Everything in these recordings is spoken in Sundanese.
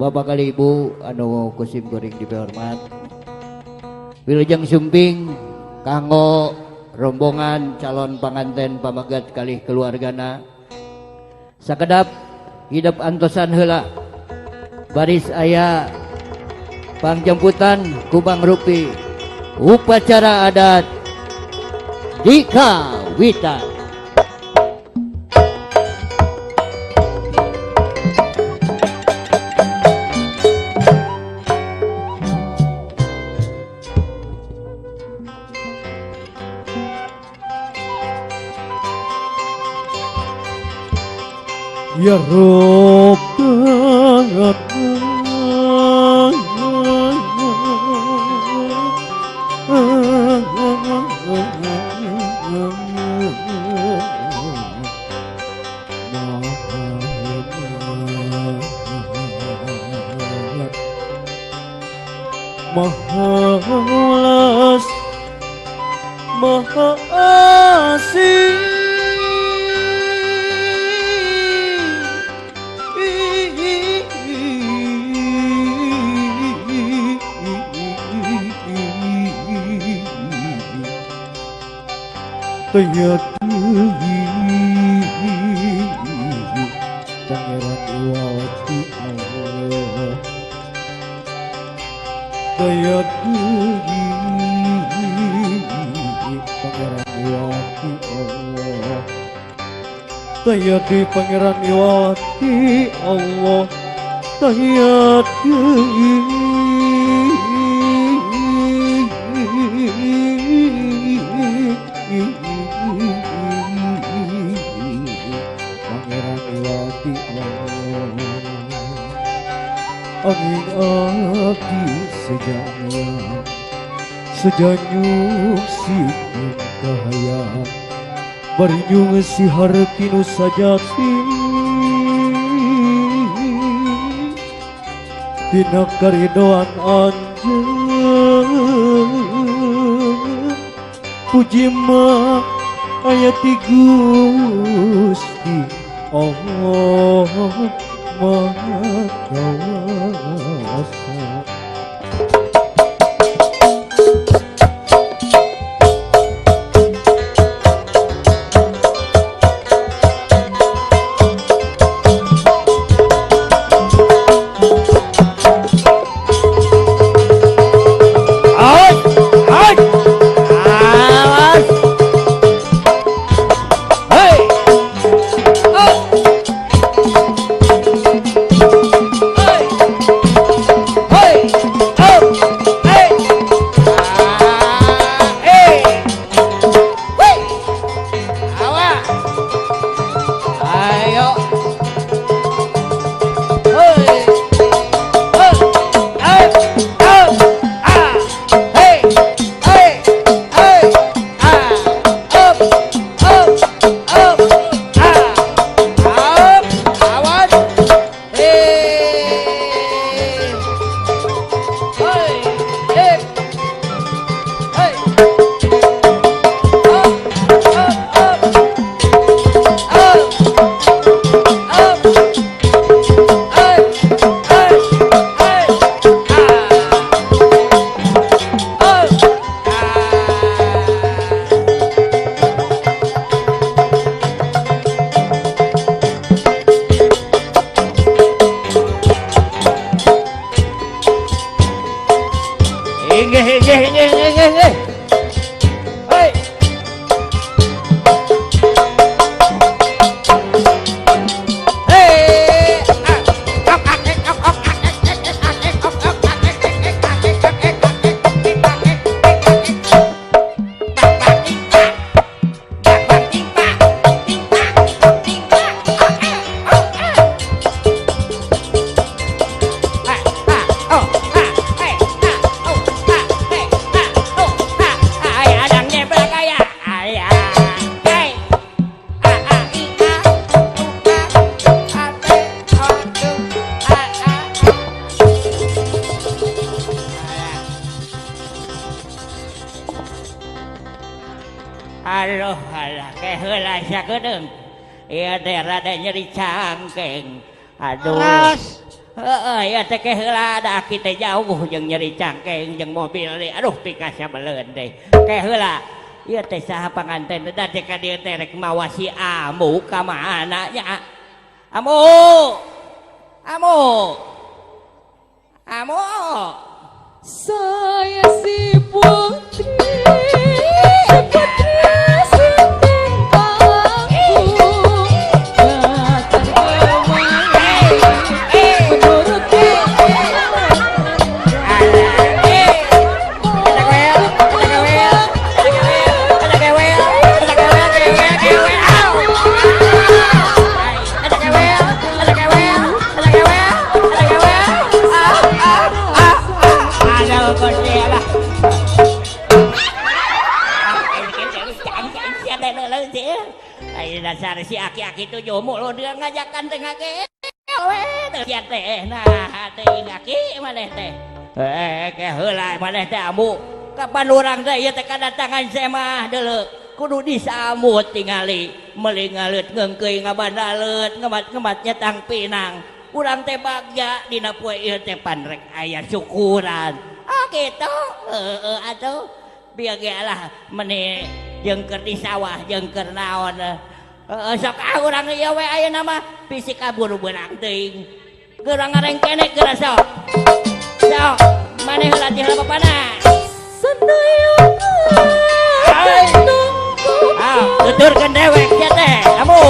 Bapak kali Ibu anu kusim kuring dihormat. Wilujeng sumping kanggo rombongan calon panganten pamegat kalih keluargana. Sakedap hidep antosan heula. Baris aya pangjemputan Kubang Rupi upacara adat dikawitan. Ya Rabbana Maha welas Maha Asih Taya deui Pangeran Iwati Allah Taya deui Pangeran Iwati Allah Taya deui Pangeran Iwati Allah Taya deui Angin abdi sejanya sejanyung si kahayang barinyung si harti nu sajati tina karidoan anjeun puji mah aya ti Gusti Allah Maha Kuasa. Aduh, alah, keheula sakedeung. Ieu teh rada nyeri cangkeng. Aduh. Leres. Heeh, ya teh heula da aki teh jauh jeung nyeri cangkeng jeung mobil deui. Aduh pikasabeleun teh. Ke heula. Ieu teh saha panganten da teh ka dieu teh rek mawa si Amu ka mana nya? Amu. Amu. Amu. Saya si putri, putri sinten pangku, datang kemari menuruti. Dasar si aki-aki tujuh mulu dia ngajakan tengah ke teh nah teh aki maneh teh ke heula maneh teh ambu kapan urang teh ieu teh kadatangan semah deuleu kudu disambut tingali meuli ngaleut ngeungkeuy ngabandaleut ngemat-ngemat nyetang pinang urang teh bagja dina poe ieu teh pan rek aya syukuran ah kitu heueuh atuh bieu ge lah meni jeung keur di sawah jeung keur naon. Sok ah urang ieu we ayeuna mah bisi kaburu beunang teuing. Geura ngarengkenek geura sok. Sok maneh heula ti heula bapana. Ah, tuturkeun dewek sia teh, kamu.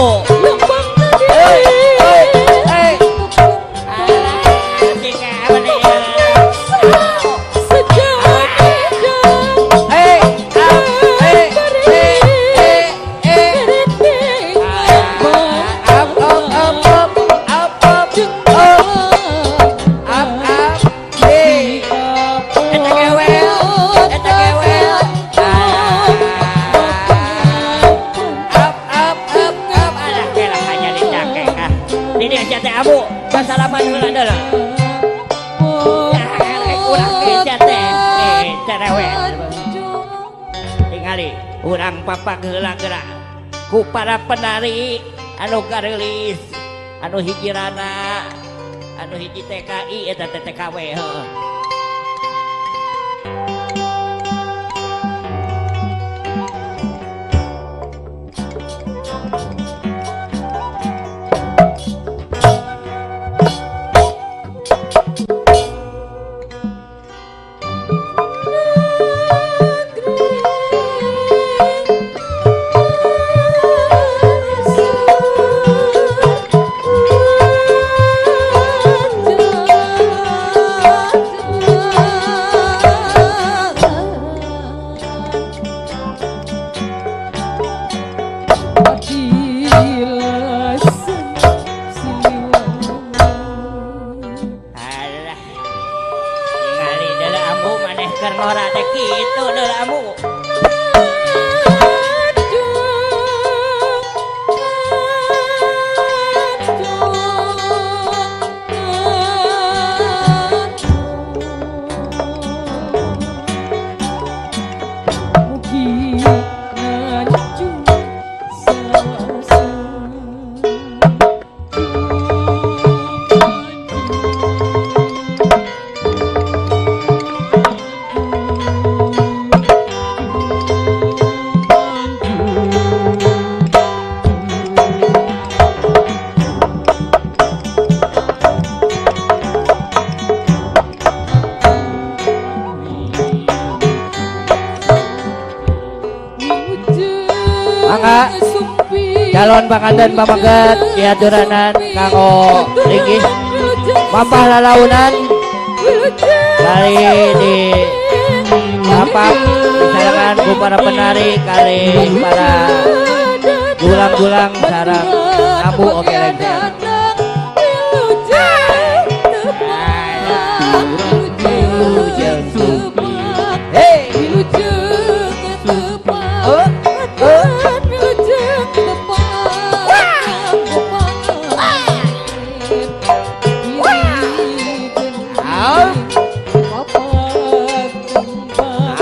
Hei, hei, hei. Alah, sika maneh. Hei, hei, hei, hei. Salaman heula deuleu. Urang teh teh cerewet. Tingali urang papak heula geura ku para penari anu gareulis, anu hijirana, anu hiji TKI eta teh TKW heuh. Calon panganten pameget diaturanan kanggo linggih mapah lalaunan kali di lapak disarangan ku para penari kali para gulang-gulang sarang ambu oge lengser. Hey.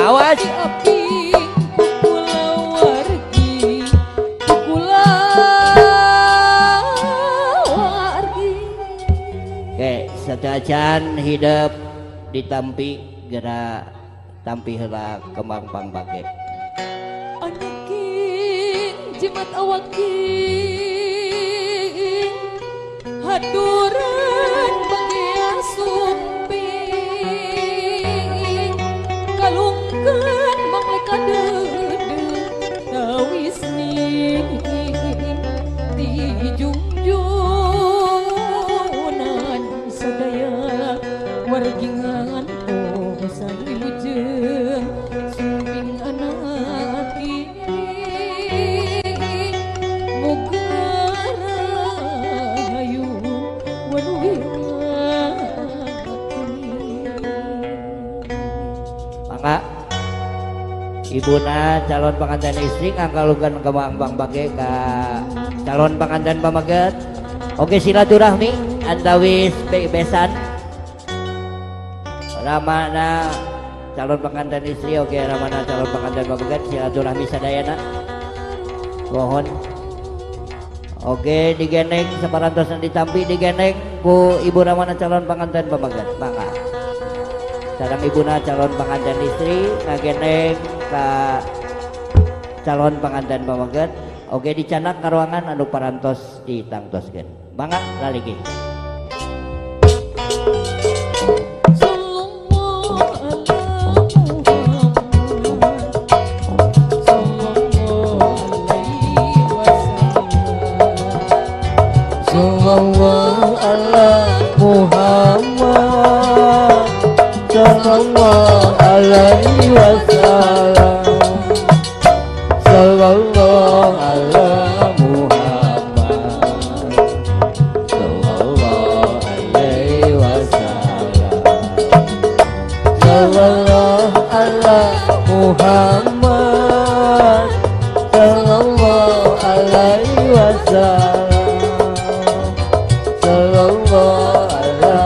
Awas. Sanajan hidep ditampi gera tampi heula kembang pangbage. Anaking jimat awaking haduran bagia sumping kalungkeun mangleka deudeuh tawisning ti jungjungan sadaya wargingan posan wilujeng sumping anak muga rahayu Mangga ibuna calon pengantin istri ngangkalungkeun kembang pangbage ka calon pengantin pameget. Oke silaturahmi antawis besan ramana calon pengantin istri oke ramana calon pengantin pameget silaturahmi sadayana. Mohon oke digeneng saparantosna ditampi digeneng ku ibu ramana calon pengantin pameget. Mangga sareng ibuna calon pengantin istri ngageneng ka calon pengantin pameget. Oke dicanak ka ruangan anu parantos ditangtoskeun. Mangga laligi. Sallallahu ala Muhammad sallallahu alaihi wasallam. Sallallahu ala Muhammad sallallahu alaihi wasallam. Sallallahu ala Muhammad sallallahu alaihi wasallam. Sallallahu ala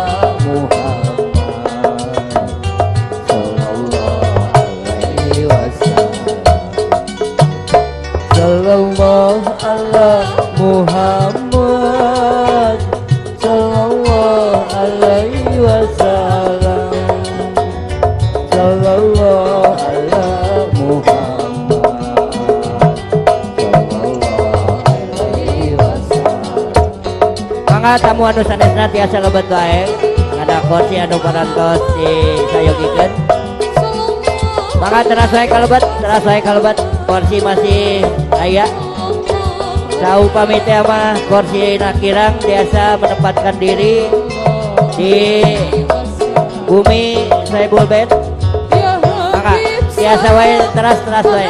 Muhammad sallallahu alaihi wasallam. Sallallahu ala Muhammad sallallahu alaihi wasallam. Sallallahu ala Muhammad sallallahu alaihi wasallam. Mangga tamu anu sanesna tiasa lebet wae ngada kursi anu parantos disayogikeun. Mangga teras wae kalebet, teras wae kalebet, kursi masih aya. Saupami teh mah kursi kirang biasa menempatkan diri di bumi Sohibul Bait. Mangga biasa wae teras teras wae.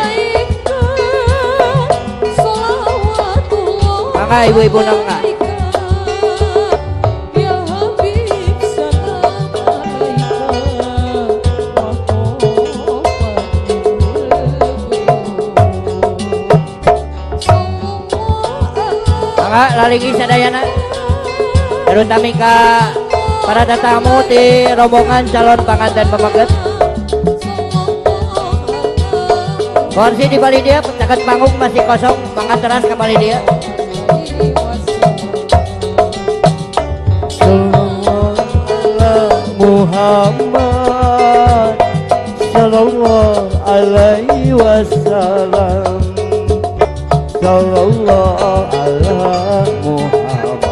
Mangga ibu-ibu mangga. Mangga laligi sadayana. Terutami ka para tetamu di rombongan calon panganten pameget. Kursi di bali dia, caket panggung masih kosong, mangga teras ke bali dia. Sallallahu ala Muhammad sallallahu alaihi wasallam. Sallallahu ala Muhammad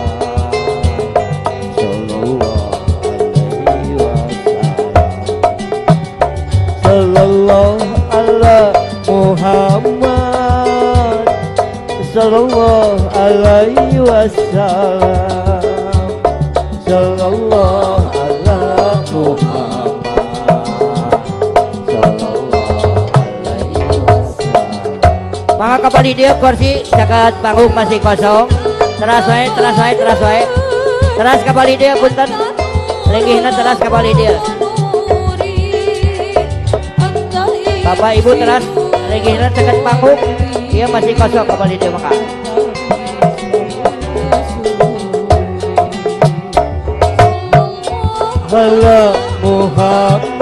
sallallahu alaihi wasallam. Sallallahu ala Muhammad sallallahu alaihi wasallam. Sallallahu ala Muhammad sallallahu alaihi wasallam. Mangga ka bali dieu kursi caket panggung masih kosong. Teras wae, teras wae, teras wae. Teras ka bali dieu punten. Linggihna teras ka bali dieu. Bapak Ibu teras linggihna caket panggung. Ieu masih kosong ka bali dieu mangga. Ala Muhammad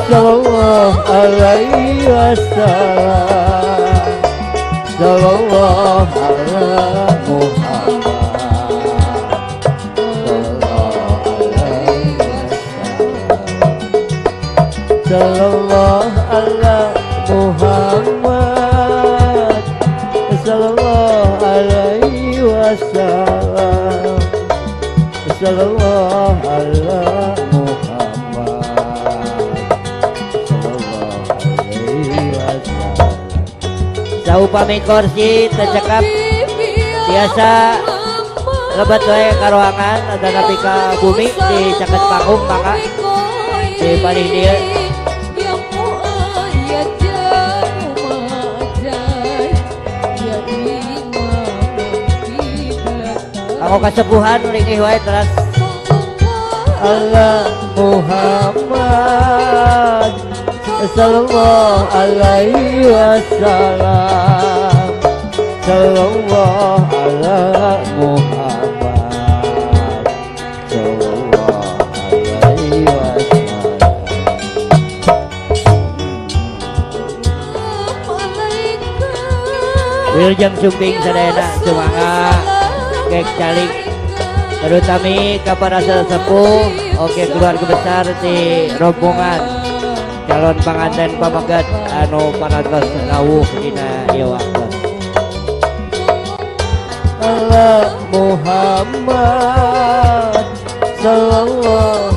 sallallahu alaihi wasallam. Sallallahu ala Muhammad. Ala Muhammad sallallahu alaihi wasallam. Sallallahu ala Muhammad sallallahu alaihi wasallam. Saupami kursi teu cekap, biasa lebet wae ka ruangan ada nepi ka bumi di caket panggung. Mangga di palih dieu. Kanggo kasepuhan linggih wae teras. Ala Muhammad sallallahu alaihi wasallam. Sallallahu ala Muhammad sallallahu alaihi wasallam. Wilujeng sumping sadayana, sumangga gek calik, terutami ka para sesepuh, oke keluarga besar di rombongan calon panganten pamegat anu parantos rawuh dina ieu waktos. Ala Muhammad sallallahu